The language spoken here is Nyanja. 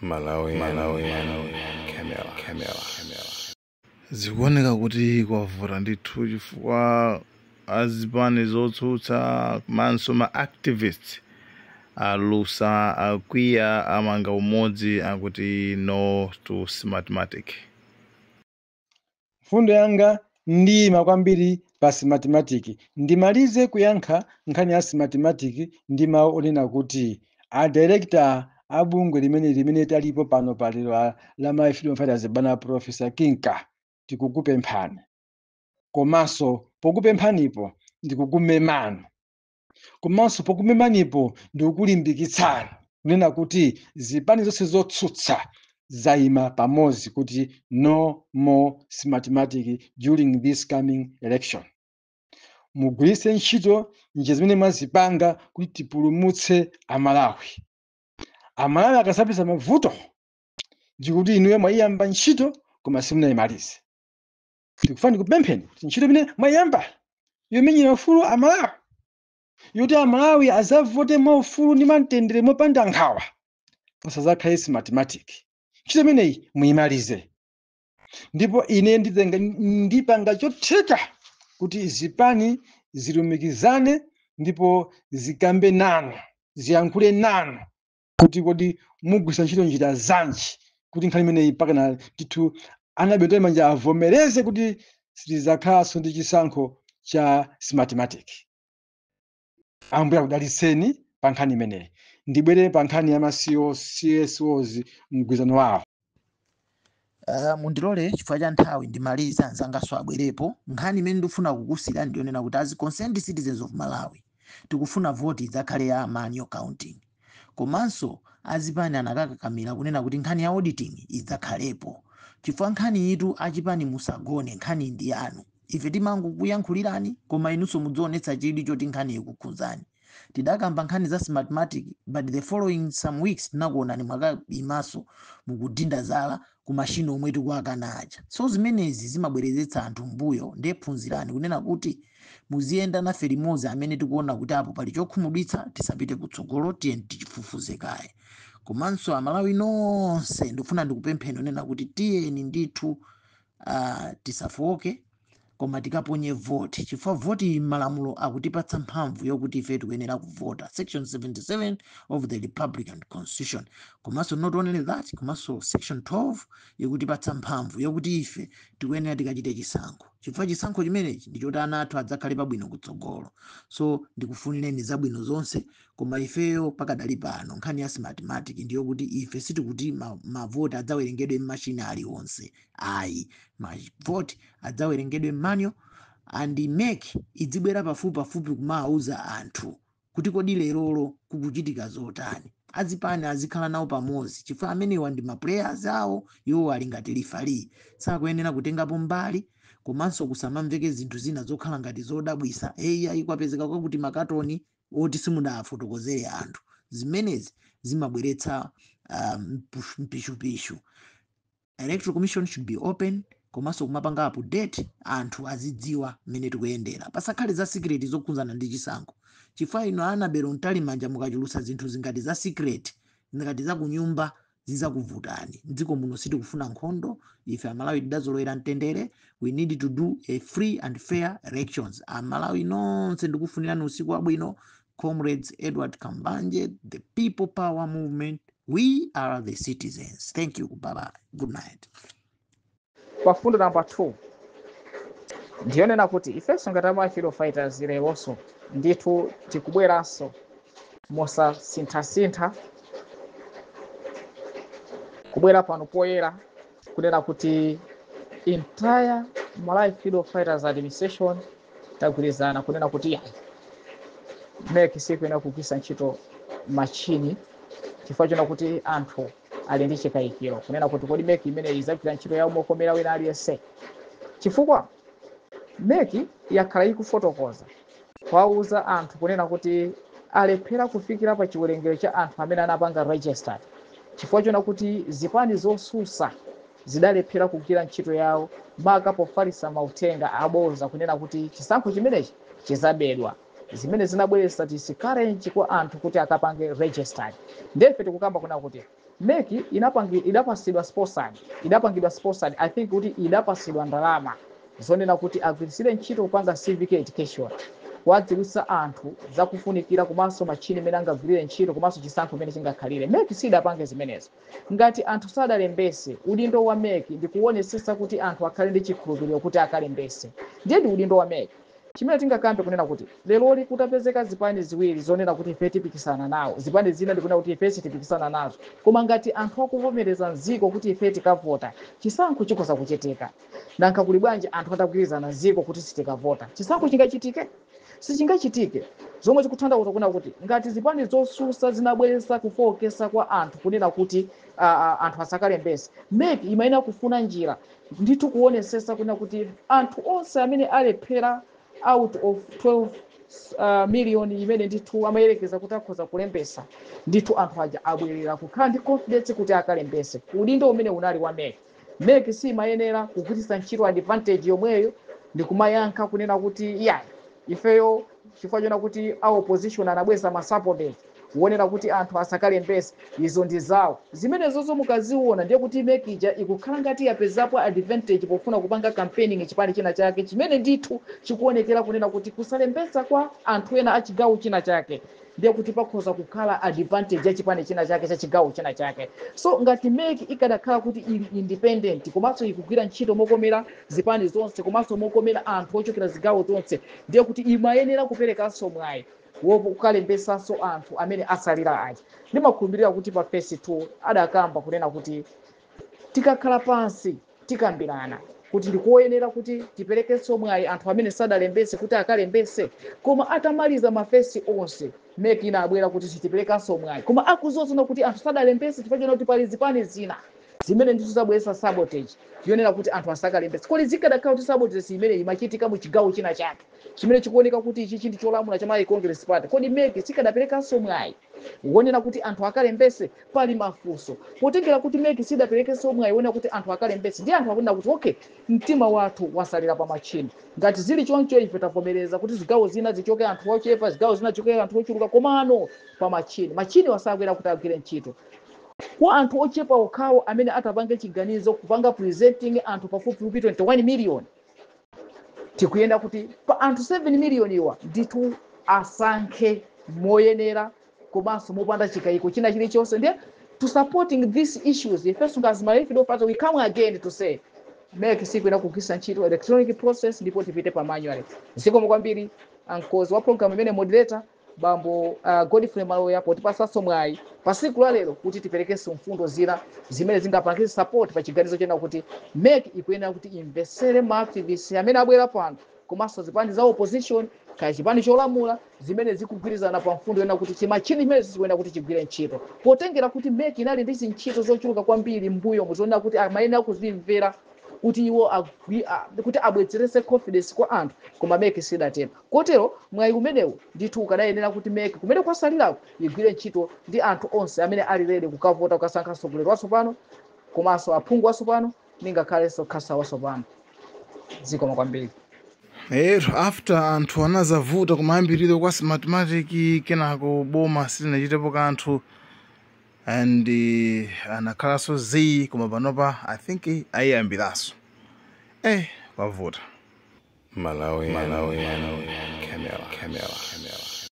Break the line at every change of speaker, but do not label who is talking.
Malawi, Malawi, Camera, Camera, Camera.
Zikuoneka kuti kwavuta ndithu, chifukwa azipani zotsutsa komanso ma activists alusa, akwiya, amanga umodzi, akuti no to Smartmatic.
Mfundo yanga ndiyima kwambiri pa Smartmatic. Ndimalize kuyankha nkhani ya Smartmatic ndi mawu onena kuti a director a bungwe limene talipo pano palero la My Freedom Fighters, bwana Professor Kinka, tikukupemphani, komanso pokupemphanipo ndikukumemani, komanso pokumemanipo ndikukulimbikitsani kunena kuti zipani zonse zotsutsa zayima pamodzi kuti no more Smartmatic during this coming election. Mugwiritse ntchito njira zimene mwazipanga kuti tipulumutse Amalawi. Amalawi akasapeza mavuto, ndikuti inuyo mwayiyamba ntchito koma simunayimalize. Ndikufuna ndikupempheni kuti ntchito imene mwayiyamba yomenyera ufulu Amalawi, yoti Amalawi azavote mwaufulu ndi mwamtendere mopanda nkhawa, pasazakhale Smartmatic, ntchito imeneyi muyimalize. Ndipo ine nditenga ndipanga chotheka kuti zipani zilumikizane ndipo zikambe nanu, ziyankhule nanu kuti kodi mugwisa ntchito njira zanji kuti nkhani imeneyi mpakana ndithu Annabel Mtalimanja avomereze kuti sitizakhalanso ndi chisankho cha Smartmatic. Ambuye akudalitseni pa nkhani imeneyi. Ndibwere pa nkhani ya ma CSOs, mgwirizano wawo.
Mundilole chifukwa cha nthawi ndimaliza, anzangaso abwerepo. Nkhani imene ndikufuna kukusira ndiyonena kuti as concerned citizens of Malawi tikufuna voti idzakhale ya manual counting, komanso azipani anakakakamira kunena kuti nkhani ya auditing idzakhalepo, chifukwa nkhani itu achipani musagone, nkhani ndi yanu. Ife timangokuyankhulirani, koma inunso mudzionetsa chidwi choti nkhani ikukhuzani. Tidakamba nkhani za Smartmatic, but the following some weeks tinakuonani mwakaimaso mukudinda zala ku mashini omwe tikuakana aja. So zimenezi zimabwerezetsa anthu mbuyo. Ndiye phunzirani kunena kuti muziyenda nafe limodzi. Amene tikuona kuti apo pali chokhumudwitsa, tisapite kutsogolo, tiye tichifufuze kaye. Komanso Amalawi nonse, ndikufuna ndikupempheni kunena kuti tiyeni ndithu tisafoke, koma tikaponye voti, chifukwa voti malamulo akutipatsa mphamvu yokuti ife tikuyenera kuvota, section 77 of the Republican Constitution. Komanso not only that, komanso section 12 ikutipatsa mphamvu yokuti ife tikuyenera tikachite chisankho, chifukwa chisankho chimenechi ndichoti ana athu adzakhale pabwino kutsogolo. So ndikufunireni zabwino zonse, koma ifeyo pakadali pano nkhani ya Smartmatic ndiyokuti ife sitikuti mavoti adzawerengedwe m'mashini aliwonse, ayi. Mavoti adzawerengedwe manual, and MEC idzibwera pafupi pafupi kumawuza anthu kuti kodi lerolo kukuchitika zotani. Azipani azikhala nawo pamodzi, chifukwa amenewa ndi ma players awo, iwo ali ngati referee, sakuyenera kutengapo mbali. Komanso kusamamveke zinthu zina zokhala ngati zodabwisa, eyi ayi, kwapezeka kwakuti makatoni oti simudafotokozere anthu. Zimenezi zimabweretsa mpishupishu. Electoral Commission should be open, komanso kumapanga update, anthu azidziwa mmene tikuyendera. Pasakhale za secret zokhudzana ndi chisankho, chifukwa ino Annabel Mtalimanja mukachulutsa zinthu zingati za secret, ngati za kunyumba, zizakuvutani. Mdziko muno sitikufuna nkhondo. Ife Amalawi tidazolowera mtendere. We need to do a free and fair elections. Amalawi nonse, ndikufunirani usiku wabwino. Comrades Edward Kambanje, the People Power Movement, we are the citizens. Thank you, bye bye, good night.
Pa fundo namba 2 ndiyonena kuti ifenso ngati ama freedom fighters leronso ndithu tikubweranso mosasinthasintha kubwera pano poyera kunena kuti entire Malawi Freedom Fighters administration tagwirizana kunena kuti yayi, MEC sikuyenera kugwiritsa ntchito machini, chifukwa chona kuti anthu ali ndi chikayikiro kunena kuti kodi MEC imeneyi idzagwira ntchito yawo mokomera wina aliyense, chifukwa MEC yakhala ikufotokoza kuwauza anthu kunena kuti alephera kufikira pa chiwerengero cha anthu amene anapanga registered, chifukwa chona kuti zipani zosusa zidalephera kugwira ntchito yawo, maka pofalitsa mauthenga aboza kunena kuti chisankho chimenechi chizabedwa, zimene zinabweretsa discourage kwa anthu kuti akapange registered. Ndefe tikukamba kunena kuti MEC idapasidwa sponsored, idapangidwa sponsored, I think kuti idapasidwa ndalama zonena kuti agwiritsire ntchito kupanga civic education, kuwadziwitsa anthu zakufunikira komanso machine imene angagwirire ntchito komanso chisankho imene chingakhalire. MEC sidapange zimenezo. Ngati anthu sadalembese, udindo wa MEC ndi kuonesesa kuti anthu akhale ndi chikhulupiriro kuti akalembese. Ndiye ndi udindo wa MEC. Chimene tingakambe kunena kuti leroli kutapezeka zipani ziwiri zonena kuti ife tipikisana nawo, zipani zina ndikunena kuti ife sitipikisana nazo, koma ngati anthu akuvomereza mziko kuti ife tikavota, chisankho chikhoza kuchitika. Nankha kuli bwanji anthu atagwirizana mziko kuti sitikavota? Chisankho chingachitike? Sichingachitike. Zomwe zikutanthauza kunena kuti ngati zipani zosusa zinabweretsa kufowokesa kwa anthu kunena kuti anthu asakalembese, MEC imayenera kufuna njira ndithu kuonesesa kunena kuti anthu onse amene alephera out of 12 million imene ndithu amayerekeza kuti akhoza kulembesa, ndithu anthu aja abwerera kukhala ndi confidence kuti akalembese. Udindo umene unali wa MEC. MEC simayenera kugwiritsa ntchito advantage yomweyo ndikumayankha kunena kuti iya, ifeyo chifukwa chona kuti a opposition anabweza ma sabotage kuonera kuti anthu asakalembese, izo ndi zawo. Zimenezozo mukaziona, ndiye kuti MEC ija ikukhala ngati yapezapo advantage pofuna kupanga campaigning chipani china chake chimene ndithu chikuonekera kunena kuti kusalembesa kwa anthu ena a chigawo china chake ndiye kuti pakhoza kukhala advantage ya chipani china chake cha chigawo china chake. So ngati MEC ikadakhala kuti ili independent komanso ikugwira ntchito mokomera zipani zonse komanso mokomera anthu ochokera zigawo zonse, ndiye kuti imayenera kuperekanso mwayi wokukalembesanso anthu amene asalira aja. Ndimakhulupirira kuti pa phase 2 adakamba kunena kuti tikakhala pansi tikambirana kuti ndikoyenera kuti tiperekenso mwayi anthu amene sadalembese kuti akalembese. Koma atamaliza ma phase onse, MEC inabwera kuti sitiperekanso mwayi, koma akuzozona kuti anthu sadalembese chifukwa chona kuti pali zipani zina zimene ndizo zabweretsa sabotage yonena kuti anthu asakalembese. Kodi zikadakhala kuti sabotage imene imachitika mu chigawo china chake chimene chikuoneka kuti ichi ndi cholamula cha Malawi Congress Party, kodi MEC sikadaperekanso mwayi wonena kuti anthu akalembese? Pali mafunso. Potengera kuti MEC sidaperekenso mwayi wonena kuti anthu akalembese, ndi anthu akunena kuti okay, mtima wathu wasalira pa machine. Ngati zili choncho, ife tavomereza kuti zigawo zina zichoke anthu ochepa, zigawo zina zichoke anthu ochuluka, komano pa machine, machine wasakwera kuti agwire ntchito kwa anthu ochepa okhawo amene atapange chiganizo kupanga presenting anthu pafupifupi 21 million. Tikuyenda kuti pa anthu 7 million iwa ndithu asankhe moyenera komanso mopanda chikayiko china chilichonse. Ndiye to supporting these issues, ifenso ngati Malawi Freedom Party, we come again to say MEC sikuyenera kugwiritsa ntchito electronic process ndipo tipite pa manual. Zikomo kwambiri ankozi wa program imene, moderator bambo Godfrey Maloya, potipasanso mwayi pa siku la lero kuti tiperekenso mfundo zina zimene zingapangise support pa chiganizo chena kuti MEC ikuyenera kuti imvesere ma activists amene abwera pano komanso zipani za opposition kaya chipani cholamula zimene zikugwirizana pa mfundo yona kuti chimachini chimene zikuyenera kuti chigwire ntchito, potengera kuti MEC inali ndi zintchito zochuluka kwambiri mbuyo muzonena kuti amayenera kuzimvera kuti iwo kuti abwezerese confidence kwa anthu, koma MEC sidatero. Kotero mwayi umenewu ndithu ukadayenera kuti MEC kumene kwasalirako igwire ntchito ndi anthu onse amene ali ready kukavota, kukasankha mtsogoleri watsopano komanso aphungu watsopano ningakhalenso khasa watsopano. Zikomo kwambiri.
Ero after anthu anazavuta kumayambiriro kwa Smartmatic, kenako boma silinachitepo kanthu and anakhalanso z, koma panopa I think ayiyambiranso. Kwavuta.
Malawi, Malawi,